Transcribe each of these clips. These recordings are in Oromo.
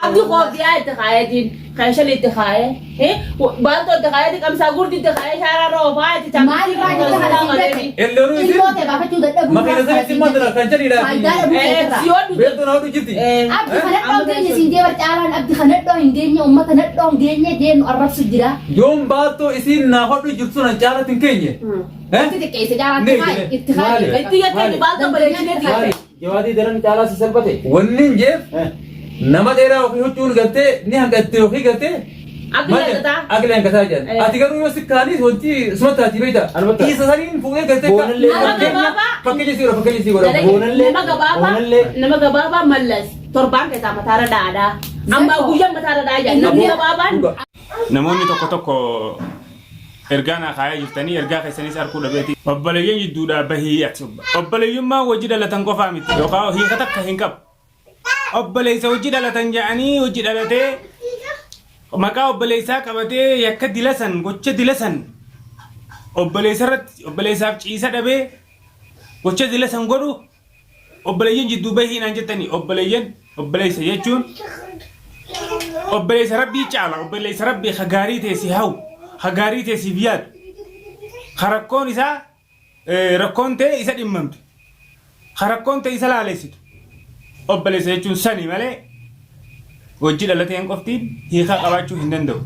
Abdi kooffiyaa itti kaayetiin kan shan itti kaayee baaltoo itti kaayetii qabsaa gurdi itti kaayee shaaraa irra oofaa itti Maal irraa jecha kana siin jette? Elleruu isin Ilmoo tee baafachuu dadhabuu makiina irraa sanitti immoo dura kan jedhidha. Faayidaa dhabuu keetirraa. Beektuun haadhu jirti. Abdi kana dhoo geenye siin jee bar caalaan abdi kana dhoo hin geenye uummata nadhoo hin geenye jee nu arrabsu jira. Yoon baaltoo isiin naa hodhu jirtu sun caalatti hin keenye. Itti xiqqeesse caalaan itti kaaye itti kaaye. Itti jettee baaltoo bareechinee Maali? Jawaadii daran caalaa si salphate? Wanni hin jeef nama dheeraa ofii huccuun gartee ni hanqatte ofii gartee. Aqli hanqataa. Aqli hanqataa jedhan. Ati garuu yoo si kaanis wanti suma taati beekta. Anumatti. Isa saniin fuudhee gartee. Boonallee. Nama gabaabaa. Fakkeenya si godha fakkeenya si godha. Boonallee. Nama gabaabaa Boonallee. nama gabaabaa mallas torbaan keessaa mataarra dhaadhaa. Amma guyyaa mataarra dhaadhaa jedhan namni gabaabaan. Namoonni tokko tokko ergaa naa kaayaa jirtanii ergaa keessanis arkuu dhabeeti. Obboleeyyan jidduudhaa bahii ati. Obboleeyyummaan wajji dhalatan qofaa miti yookaan hiika takka hin qabu. Obboleessa wajji dhalatan jedhanii wajji dhalatee maqaa obboleessaa qabatee yakka dilasan gocha dilasan obboleessa irratti obboleessaaf ciisa dhabee gocha dilasan godhu Obboleeyyan jidduu bahii naan jettanii obboleeyyan obboleessa jechuun obboleessa rabbii caala obboleessa rabbii ka gaarii ta'e si hawu ka gaarii ta'e siif yaadu ka rakkoon isaa rakkoon ta'e isa dhimmamtu ka rakkoon ta'e isa laalessitu obboleessa jechuun sani malee wajji dhalateen qoftiin hiikaa qabaachuu hin danda'u.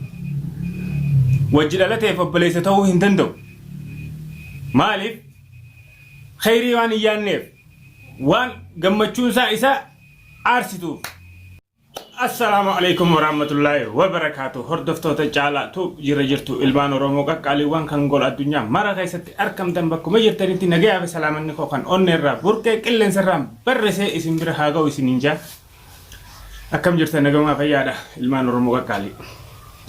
Wajji dhalateef obboleessa ta'uu hin danda'u. Maaliif? Kheyrii waan hin yaanneef, waan gammachuun isaa isa aarsituuf. Assalaamu alaikum warahmatullaahi wabarakaatu. Hordoftoota Caalaa Tube jira jirtu ilmaan Oromoo qaqqaaliiwwan kan gola addunyaa mara keessatti arkamtan bakkuma jirtanitti nagayaa fi salaamanni koo kan onnee irraa burqee qilleensa irraan barrisee isin bira haa ga'u isiniin jaa. Akkam jirtan nagamaa fayyaadha ilmaan Oromoo qaqqaalii.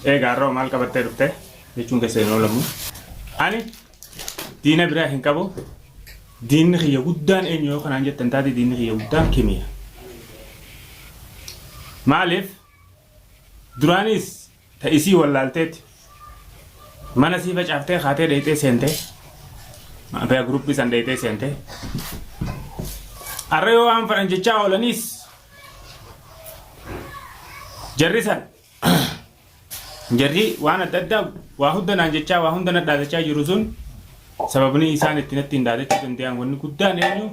Eegaa har'a maal qabattee dhufte jechuun keessa hin oolamu. Ani Diina biraa hin qabu. Diinni kiyya guddaan eenyu yoo kanaan jettan taate diinni kiyya guddaan kimiya. Maaliif duraanis ta isii wallaalteeti mana sii facaaftee kaatee dheeyxee seente maafiyaa guruppii san dheeyxee seente arra yoo waan fedhan jechaa oolaniis jarri san Jarri waan adda addaa waa hunda naan jechaa waa hunda na dhaadachaa jiru sun sababni isaan itti natti hin dhaadachuu danda'an wanni guddaan eenyu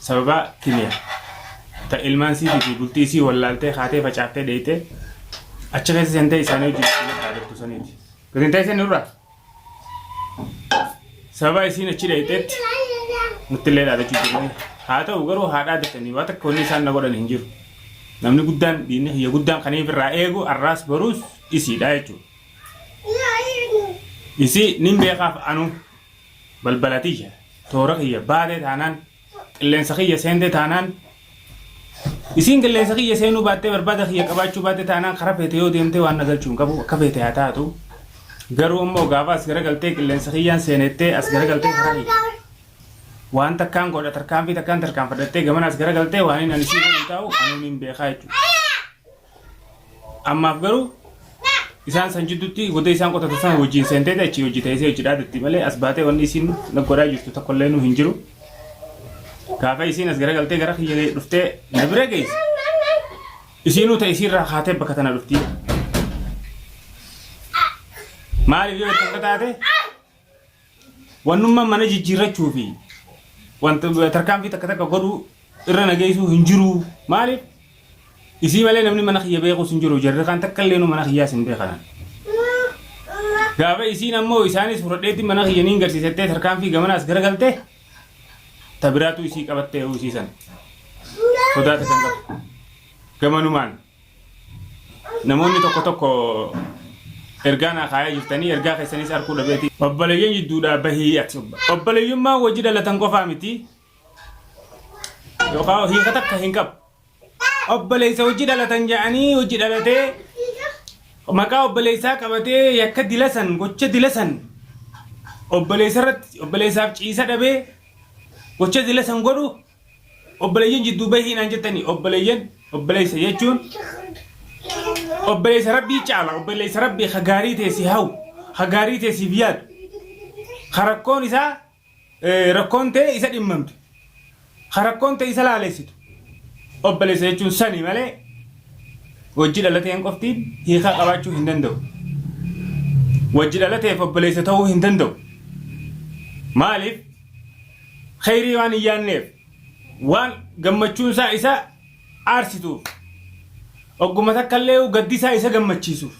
sababa kimiya ta ilmaan siitii fi bultii isii wallaaltee kaatee facaaftee dheeytee achi keessa seentee isaanii wajjin itti dhaadattu saniiti. Gadi hin teessee nurraa. Sababa isiin achi dheeyxeetti nutti illee dhaadachuu jiranii. Haa ta'u garuu haa dhaadatanii waa takka wanni isaan na godhan hin jiru. Namni guddaan diinni kiyya guddaan kaniif irraa eegu arraas boruus isiidha jechuudha. Isii nin beekaaf anu balbala tiyya toora kiyya baatee taanaan Qilleensa kiyya seente taanaan isiin qilleensa kiyya seenuu baattee barbaada kiyya qabaachuu baatte taanaan karaa feete yoo deemte waan na galchuu hin qabu akka feete haa taatu. Garuu immoo gaafa as garagaltee qilleensa kiyyaan seenettee as garagaltee karaa kiyya waan takkaan godha tarkaanfii takkaan tarkaanfadhattee gamana as garagaltee waan inni ani sii godhu taa'u anuun hin beekaa jechuudha. Ammaaf garuu isaan san jidduutti goda isaan qotatan san wajjin seentee achi hojii teessee hojii dhaadatti malee as baatee wanni isiin na godhaa jirtu tokko illee nu hin jiru. Gaafa isiin as garagaltee gara kiyya dhuftee na bira geesse. Isiinuu ta'e isiirraa kaatee bakka tana dhufti. Maaliif yoo itti taate Wannummaan mana jijjiirrachuu fi wanta tarkaanfii takka takka godhuu irra na geessuu hin jiru. Maaliif? Isii malee namni mana kiyya beekus hin jiru. Jarri kaan takka illee mana kiyyaas hin beekanan. Gaafa isiin ammoo isaanis fudhadheetti mana kiyya niin garsiisettee tarkaanfii gamanaas garagalte ta biraatu isii qabattee isii san. Sodaata kan qabu. Gamanumaan. Namoonni tokko tokko ergaa naa kaayaa jirtanii ergaa keessanis arkuu dhabeeti. Obboleeyyan jidduudhaa bahii ati. Obboleeyyummaan wajji dhalatan qofaa miti. Yookaan hiika takka hin qabu. Obboleessa wajji dhalatan jedhanii wajji dhalatee maqaa obboleessaa qabatee yakka dilasan gocha dilasan obboleessa irratti obboleessaaf ciisa dhabee gocha dilasan godhu Obboleeyyan jidduu bahii naan jettanii obboleeyyan obboleessa jechuun obboleessa rabbii caala obboleessa rabbii ka gaarii ta'e si hawu ka gaarii ta'e siif yaadu ka rakkoon isaa rakkoon ta'e isa dhimmamtu ka rakkoon ta'e isa laalessitu obboleessa jechuun sani malee Wajji dhalateen qoftiin hiikaa qabaachuu hin danda'u. Wajji dhalateef obboleessa ta'uu hin danda'u. Maaliif? Kheyrii waan hin yaanneef, waan gammachuun isaa isa aarsituuf, ogguma takka illee gaddi isaa isa gammachiisuuf.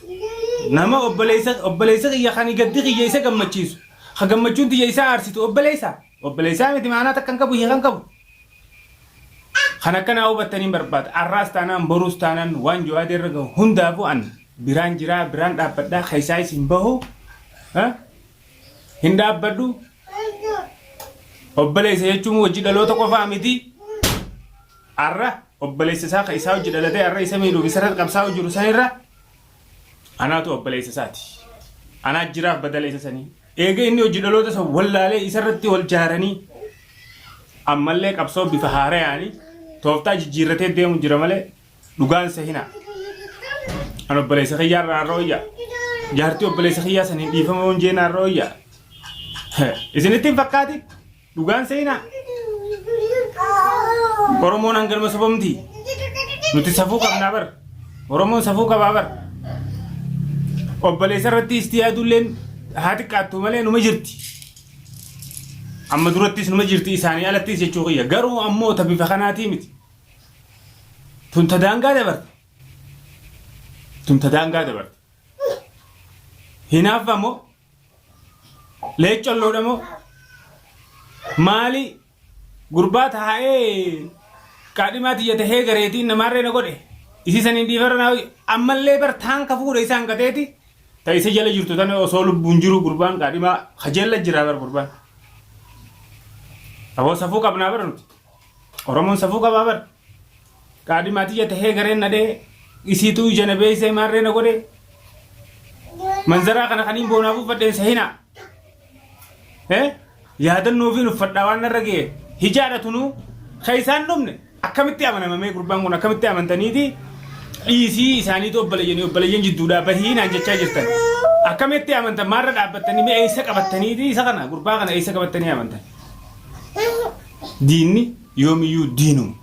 Nama obboleessa obboleessa kiyya kan gaddi kiyya isa gammachiisu, ka gammachuun tiyya isa aarsitu obboleessa. Obboleessaa miti maanaa takka hin qabu hiika hin qabu. Kan akkanaa hubattaniin barbaada. Arraas taanaan boruus taanaan waan Jawaadee irra gahu hundaafuu an biraan jiraa biraan dhaabbadhaa keessaayis hin bahu. Hin dhaabbadhu. Obboleessa jechuun hojii dhaloota qofaa miti. Arra obboleessa isaa kan isaa hojii dhalatee arra isa miidhuuf isarra qabsaa'u jiru sanirra anaatu obboleessa isaati. Anaa jiraaf badala isa sanii. Eega inni hojii dhaloota san wallaalee isarratti wal jaaranii ammallee qabsoo bifa haarayaani tooftaa jijjiirratee deemu jira malee dhugaan sehina. An obboleessa kiyyaa irraa har'a wayya. Jaartii obboleessa kiyyaa saniin dhiifama yoon jeen har'a wayya. Isinitti hin fakkaati? Dhugaan sehina. Oromoon hanganuma sobamti. Nuti safuu qabnaa bar. Oromoon safuu qabaa bar. Obboleessa irratti isti yaadulleen haa xiqqaattu malee numa jirti. Amma durattis numa jirti isaanii alattis jechuu kiyya. Garuu ammoo ta bifa kanaatii miti. Tun ta daangaa dabarte. Tun ta daangaa dabarte. Hinaaffa moo? Leeccolloodha moo? Maali gurbaa taa'ee qaadhimaa tiyya tahee gareetiin namaarree na godhe. Isii saniin dhiifarra naa ammallee bar taanka fuudha isaan gateeti. Ta isa jala jirtu tana osoo lubbuun jiru gurbaan qaadhimaa kajeella jira bar gurbaan. Aboo safuu qabnaa bar nuti. Oromoon safuu qabaa bar. Qaadhimaa tiyya tahee gareen na dhee isiituu ija na beeysee maarree na godhe. Manzaraa kana kaniin boonaaf uffadheen sahinaa. Eh? Yaadannoofiin uffadhaa waan narra ga'e. Hijaadha tunuu kan isaan dhumne akkamitti amanamamee gurbaan kun akkamitti amantaniiti dhiisii isaaniitu obboleeyyanii obboleeyyan jidduudhaa bahii naan jechaa jirtan. Akkamitti amantan maarra dhaabbattanii mee eessa qabattaniiti isa kana gurbaa kana eessa qabattanii amantan. Diinni yoomiyyuu diinuma.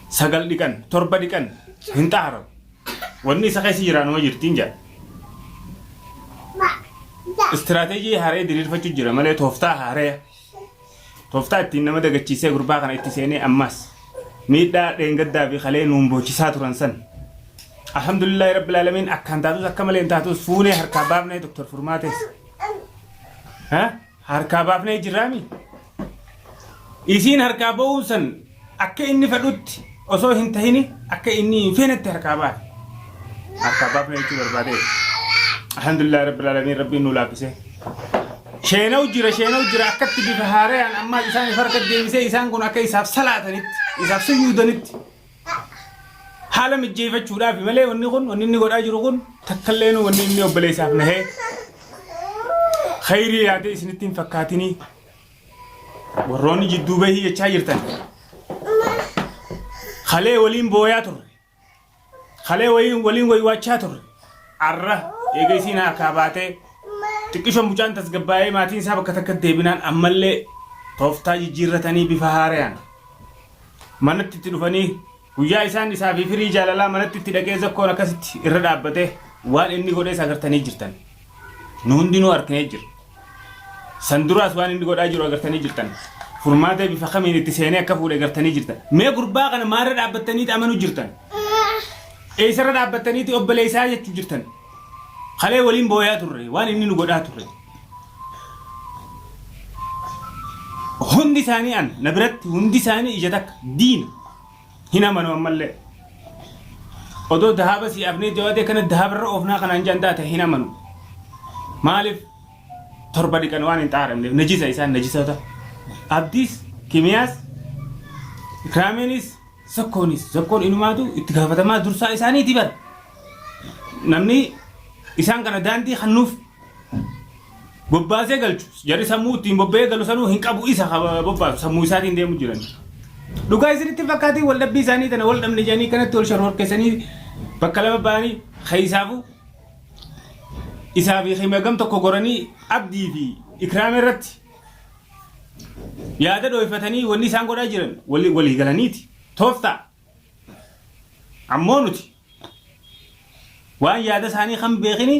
Sagal dhiqan, torba dhiqan hin xaarawu. Wanni isa keessa jiraanuma jirtiin jedha. Istiraateejii haaree diriirfachuu jira malee tooftaa haaree tooftaa ittiin nama dagachiisee gurbaa kana itti seenee ammas miidhaa dheengaddaa fi kalee nuun boochisaa turan san. Alhamdulillahi rabbil aalamiin akkaan taatus akka malee hin taatus fuunee harkaa baafnee Dr. Furmaatees. Ha? Harkaa baafnee jirraami. Isiin harkaa ba'uun san akka inni fedhutti osoo hin tahini akka inni hin feenetti harkaa baate. Harkaa baafne jechuu barbaadee. Alhamdulillah rabbil alamin rabbiin nu laaffise. Sheenau jira sheenau jira akkatti bifa haarayaan ammaa isaan if harka deebisee isaan kun akka isaaf salaatanitti isaaf sujuudanitti haala mijjeeffachuudhaaf malee wanni kun wanni inni godhaa jiru kun takkallee nu wanni inni obboleessaaf nahee khayrii yaadee isinitti hin fakkaatinii warroonni jidduu bahii jechaa jirtan kalee waliin booyaa turre kalee waliin waliin waywaachaa turre arra eega isiin harkaa baatee xiqqisho mucaan tasgabbaa'ee maatiin isaa bakka takka deebinaan ammallee tooftaa jijjiirratanii bifa haarayaan manatti itti dhufanii guyyaa isaan isaa fi firii jaalalaa manatti itti dhaqee zakkoon akkasitti irra dhaabbatee waan inni godhees agartanii jirtan. Nu hundinuu arginee jirra. San duraas waan inni godhaa jiru agartanii jirtan. Furmaatee bifa kamiin itti seenee akka fuudhe agartanii jirtan. Mee gurbaa kana maalirra dhaabbattaniiti amanuu jirtan? Eessarra dhaabbattaniiti obboleessaa jechuu jirtan? Kalee waliin booyaa turre waan inni nu godhaa turre. Hundi isaanii an na biratti hundi isaanii ija takka diina hin amanu ammallee. Odoo dahaaba sii afnee jawaadee kana dahaaba irra oofnaa kanaan jaan taate hin amanu. Maaliif torba dhiqan waan hin xaaramneef najisa isaan najisota. Abdiis, Kimiyaas, Ikraameenis, Zakkoonis zakkoon inumaatu itti gaafatamaa dursaa isaaniiti bar. Namni isaan kana daandii kannuuf bobbaasee galchu jarri sammuu ittiin bobba'ee galu sanuu hin qabu isa bobbaasu sammuu isaatiin deemu jiran. Dhugaa isinitti hin fakkaatiin wal dhabbii isaanii tana wal dhabne jedhanii kanatti wal shororkeessanii bakka lama ba'anii keessaafuu isaa fi himagam tokko goranii abdii fi ikraama irratti Yaada dhooyfatanii wanni isaan godhaa jiran walii galaniiti. Tooftaa. Ammoo nuti Waan yaada isaanii kan beekini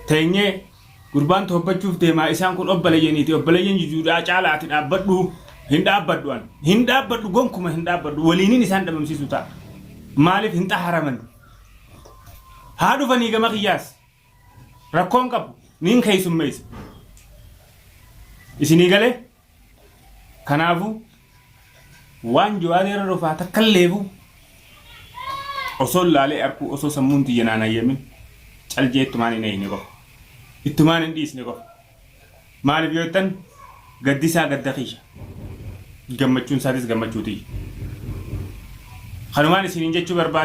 teenyee gurbaan toobbachuuf deemaa isaan kun obbaleeyyaniiti obboleeyyan jijuudhaa caalaa ati dhaabbadhu hin dhaabbadhu an hin dhaabbadhu gonkuma hin dhaabbadhu waliinin isaan dhabamsiisu ta'a. Maaliif hin xaharaman? Haa dhufanii gama kiyyaas rakkoon qabu niin keessummeessa. Isinii galee? Kanaafuu waan Jawaar irra dhufaa takkalleefu osoo laalee arkuu osoo sammuun tiyya naan hayyamin caljee ittumaan hin eeyne qofa. Ittumaan hin dhiisne qofa. Maaliif yoo jettan gaddi isaa gadda kiyya. Gammachuun isaatis gammachuu tiyya. Kanumaan isiniin jechuu barbaada.